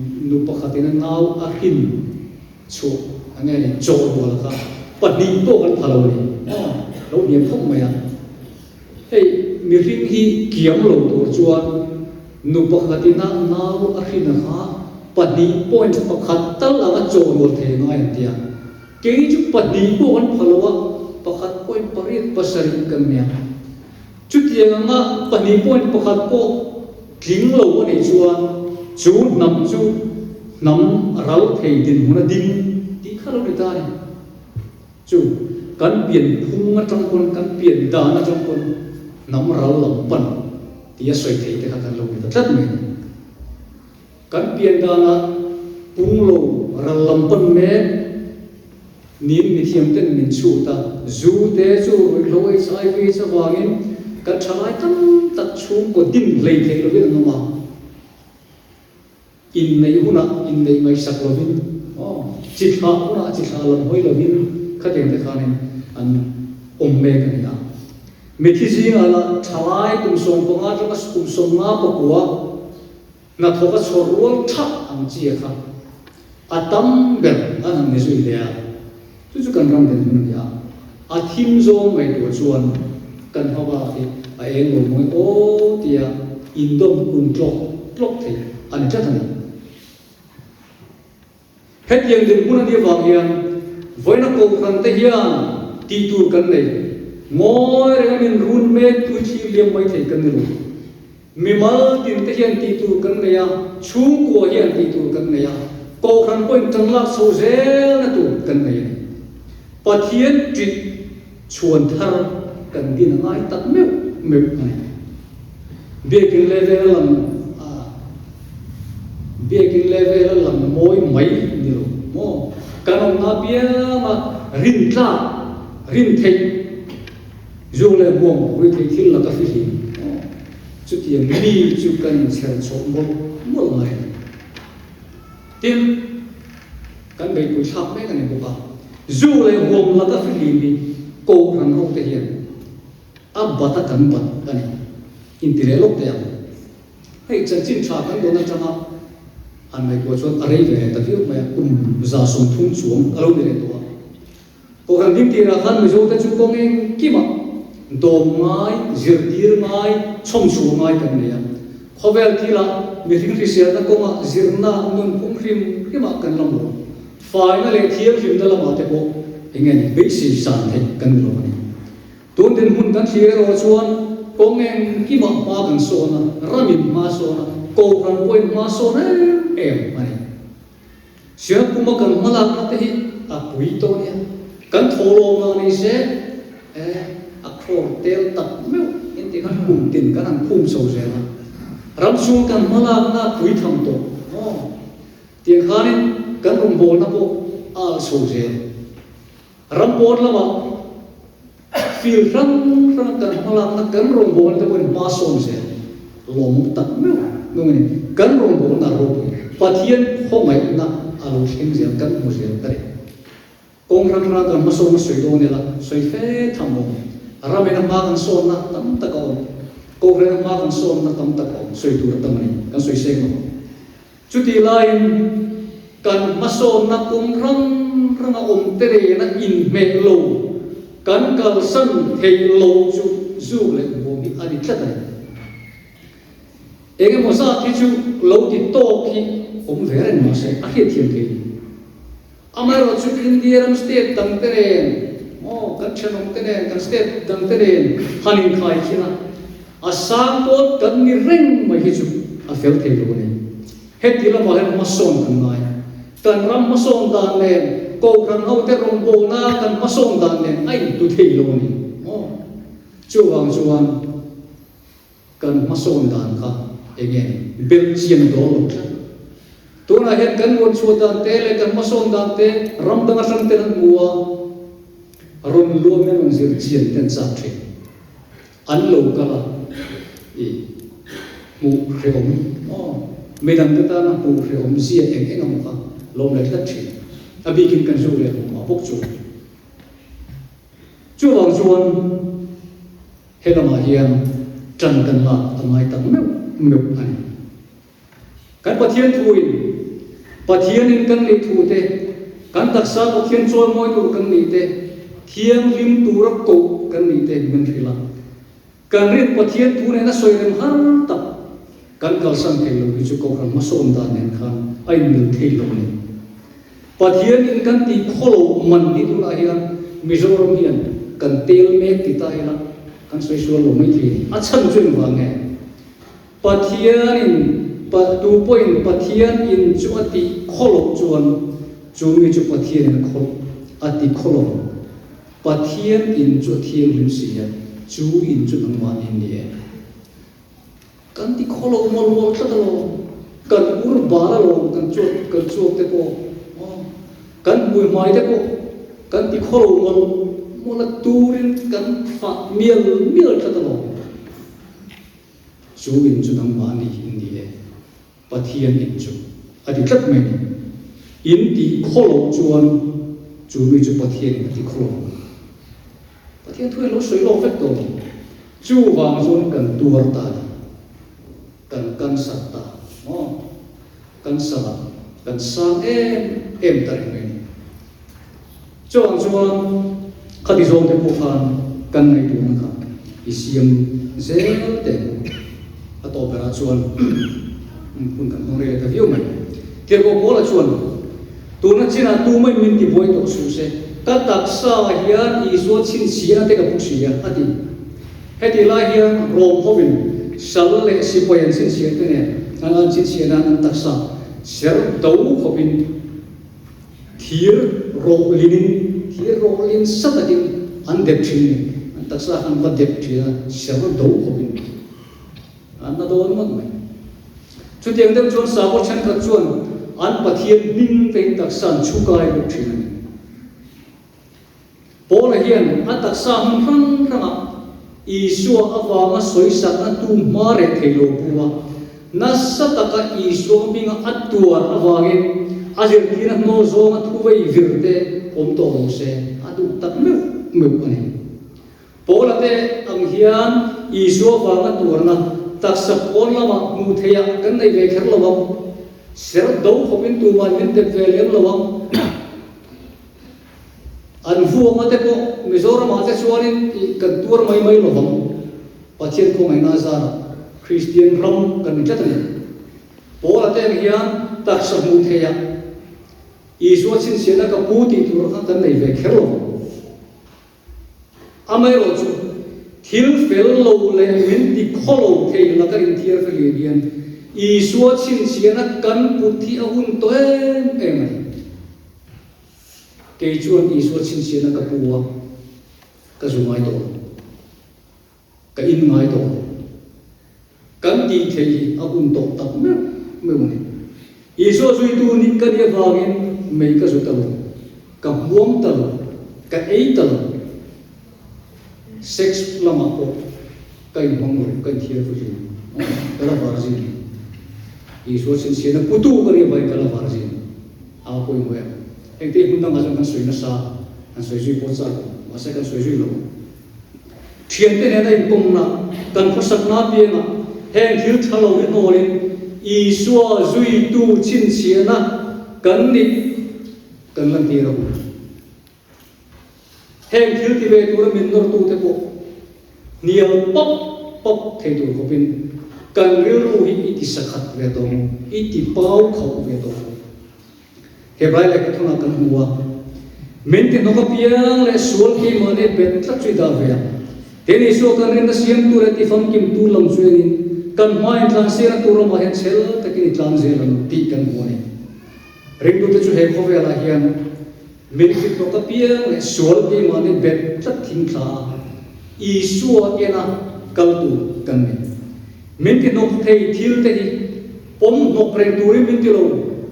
S1: Nu pakhatina nau a hrin chhuah a nge ni chaw rual kha pahnih pawh kan pha lo a ni. Aw, lo hniam khawp mai a. Hei mihring hi kiam lo tur chuan nu pakhatina nau a hrin a kha pahnih point pakhat tal anga chaw rual thei ngai an ti a. Kei chu pahnih pawh kan pha lo a, pakhat point pariat pasarih kan nia. Chutiang anga pahnih point pakhat pawh tling lo a nih chuan chu hnam chu hnam ral thei dinhmun a ding tih kha lo ni ta a ni. Chu kan pian phung atang pawn, kan pian dan atang pawn hnam ral lam pan tih a sawi theih te kha kan lo ni ta tlat mai a ni. Kan pian danah pung lo ral lam pan mek. Niin mithiam ten min chhut a, zu te chu ruihhlo HIV avangin kan thalai tam tak chhungkaw din hlei thei lovin an awm a. Inneih hunah inneih ngaihsak lovin, aw, chi thlah hunah chi thlah lam hawi lovin khatiang te khanin an awm mek a ni a. Mithi zingah lah thalai kum 15 atanga kum 50 pakua hnathawk a chhawr rual thah ang chi a kha a tam ber an han ni zui hle a. Chu chu kan ram dinhmun a ni a. A thim zawng ngaihtuah chuan kan hmabak hi a eng lo mawi aw tia indawm kun tlawk tlawk thei a ni tlat a ni. Hetiang dinhmun a nih avang hian vawiina kohhran te hian tih tur kan nei. Ngawi renga min run mek tui thlir liam mai thei kan ni lo. Mimal tin te hian tih tur kan nei a, chhungkua hian tih tur kan nei a, kohhran pawhin tan lak chho zelna tur kan nei a ni. Pathian ṭih chhuan thar kan din a ngai tak meuh meuh a ni. Biakin level a lang a, biakin level a lang mawi mai ni lo maw? Kan awmna apianga rintlak, rin theih, Zu leh hmuam ruithei thil laka fihlim chutiang mi chu kan inchher chhuah mawlh mawlh ngai a ni. Tin, kan beihpui thlak mek a ni bawk a, zu leh hmuam laka fihlim hi Kohhran ho te hian a bat a kan bat a ni. Inti leh lawk teh ang. Hei chanchin tha kan dawn atanga han ngaihtuah chuan a rei ve leh ta viau mai a, kum 130 chuang a lo ni leh tawh a. Kohhran ding tirah khan Mizote chu kawng engkimah dawm ngai, zirtir ngai, chhawmchhuah ngai kan nei a. Khawvel thilah mihring hriselna kawngah zirna nunphung hrim hrimah kan la maw. Faina leh thianghlimna lamah te pawh eng nge ni beisei san theih kan ni lo a ni. Tun dinhmun kan thlir erawh chuan kawng engkimah hma kan sawn a, ramin hma sawn a, kohhran pawhin hma sawn em em a ni. Siangpuma kan hmalakna te hi a pui tawh nia. Kan thawhlawm lah ni se e a crore tel tak meuh in ti khan kum tin kan han khum chho zel a. Ram chhung kan hmalakna a pui tham tawh maw? Tiang khanin kan rawngbawlna pawh a alh chho zel. Ram pawn lamah field hrang hranga kan hmalakna kan rawngbawlna te pawhin hma sawn zel lawmawm tak meuh meuh a ni. Kan rawngbawlna a ropui. Pathian khawngaihna a lo thleng zel kan hmu zel ka ni. Kawng hrang hranga kan hmasawn a sawi dawn ila sawi fe tham awm. Ramin a hma kan sawnna tam tak a awm. Kohhran a hma kan sawnna tam tak a awm. Sawi tur a tam a ni. Kan sawi seng lo ang. Chutih laiin kan hmasawnna kum rang ranga awm te rena inhmeh lo kan kalsan theih loh chu zuk leh hmuam hi a ni tlat a ni. Eng emaw zat hi chu lo ti tawk hi awm ve reng mahse a hriatthiam thei ni. Amaherawh chu India ram state dang te nen maw kan thenawm te nen kan state dang te nen han inkhai khin a, a sang pawl kan ni reng mai hi chu a fel thei lo a ni. Heti lamah hian hmasawn kan ngai. Kan ram hmasawn dan nen Kohhran hote rawngbawlna kan hmasawn dan nen a intu thei lo a ni maw. Chuvang chuan. Kan hmasawn dan kha eng nge ni? Belh chian dawn lo tlat. Tunah hian kan muan chhuah dan te leh kan hmasawn dan te ram dang atang ten an hmu a, rawn luam in rawn zir chian te an chak thin. An lo kal a, i hmuh hrehawm maw? Midang te tana hmuh hrehawm zia eng eng emaw kha lawm leh tlat thin. A bikin kan zu leh hmuh mah bawk chu. Chuvang chuan. He lamah hian ṭan kan lak a ngai tak meuh meuh a ni. Kan Pathian thuin, Pathianin kan nih thu te, kan taksa Pathian chawimawi tur kan nih te, thianghlim tura koh kan nih te min hrilh a. Kan rin Pathian thu nena sawi rem har tak kan kalsan thei lo hi chu Kohhran hmasawn dan nen khan a inmil thei lo a ni. Pathianin kan tih khawlo man hi tunah hian Mizoram hian kan tel mek ti ta ila kan sawi sual lo mai thei a ni. A chhan chu engvang nge? Pathianin tu pawhin Pathian in chu a tih khawloh chuan chu mi chu Pathianin a khawlh a ti khawlo. Pathian in chu a thianghlim si a, chu in chu nangmah in ni e. Kan ti khaw lo mawlh mawlh tlat alawm, kan ur bal alawm, kan chuak kan chuak te pawh aw, kan hmui hmai te pawh. Kan ti khawlo mawlh mawlh a turin kan fah mial mial tlat alawm. Chu in chu nangmahni in ni e, Pathian in chu a ti tlat mai ni. In tih khawloh chuan chu mi chu Pathian in a ti khawlo ang. Pathian thu in lo sawi lawk vek tawh ni. Chuvang chuan kan tuar ta ni. Kan cancer ta maw? Cancer ah kan sang em em ta reng mai ni. Chuvang chuan khati zawng te pawh khan kan ngaihtuahna kha i siam zel teh ang u. A tawp berah chuan hun kan hmang rei leh ta viau mai. Tirhkoh Paula chuan, Tuna chinah tumah min tibuai tawh suh se, ka taksa hian Isua chhinchhiahna te ka pu si a, a ti. Hetih lai hian Rom hovin sal leh sipai an chhinchhiah te nen an an chhinchhiah nan an taksa ser do khawpin thir rawh linin thir rawh lin sa takin an dep thin a ni. An taksa kha an va dep thin a, ser do khawpin an na dawn ngawt mai. Chutiang deuh chuan sakhaw thenkhat chuan an Pathian hming tein taksa an chhukai bawk thin a ni. Paula hian a taksa hmun hrang hrangah Isua avanga sawisakna tu hma reh thei lo bu a, nasa taka Isua hminga a tuar avangin a zirtirna hnaw zawnga thuvei vir te awm tawh lo se a duh tak meuh meuh a ni. Paula te ang hian Isua avanga tuarna taksa pawn lamah hmuh theihah kan nei ve kher lo ang, ser do khawpin tuman min dep ve lem lo ang. An vuanga te pawh Mizoramah te chuanin ih kan tuar mai mai lovang. Pathian khawngaihna zarah Kristian ram kan ni tlat a ni. Paula te ang hian taksa hmuh theihah Isua chhinchhiahna ka pu tih tur kha kan nei ve kher lovang. Amaherawhchu, thil fel lo leh min ti khaw lo thei laka inthiar fel lian hian Isua chhinchhiahna kan put hi a hun tawh em em a ni. Kei chuan Isua chhinchhiahna ka pu a, ka zu ngai tawh lo, ka in ngai tawh lo. Kan tih theih hi a hun tawh tak meuh meuh a ni. Isua zuitu nih ka nih avangin mei ka zu ta lo, ka hmuam ta lo, ka ei ta lo. Sex lamah pawh ka inhmang lo, ka inthiar fu thin. Ka la virgin. Isua chhinchhiahna putu ka nih avangin ka la virgin. A pawimawh em? Engte hmun dangah chuan kan sawi nasa, kan sawi zui pawh chak lo, mahse kan sawi zui lo. Thiante nena inkawmna, kan khawsakna apiangah heng thil tha lo hi hnawlin Isua zuitu chhinchhiahna kan nih kan lantir a hun. Heng thil ti ve tura min nawrtute pawh hnial pawp pawp thei tur khawpin kan rilru hi i ti sakhat ve tawh ang, i ti pau khauh ve tawh ang. Hebrai lehkha thunah kan hmu a, Min ti hnawk apiang leh sual keimahni bet tlat chu i dah ve ang. Tin, Isua kan rinna siamtu leh tifamkimtu lam chuanin kan hmain tlansialna tur ramah hian chhel takin i tlan zel ang tih kan hmu a ni. Ringtute chu he khawvelah hian min ti hnawk apiang leh sual keimahni bet tlat thingthla a, Isua ena kal tur kan ni. Min ti hnawk thei thil te hi pawm hnawk reng turin min ti lo,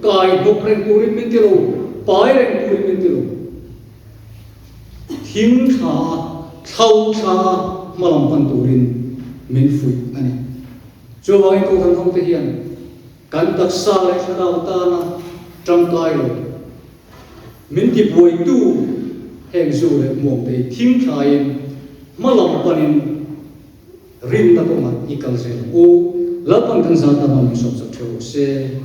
S1: kai hnawk reng turin min ti lo, pai reng turin min ti lo. Thing thla a, thlo thla a hmalam pan turin min fuih a ni. Chuvangin Kohhran hote hian kan taksa leh thlarau tana tangkai lo min tibuaitu heng zu leh hmuamtei thing thlain hmalam panin Rinna kawngah i kal zel ang u. Lalpan kan zan tan awm in sawm chak theuh rawh se.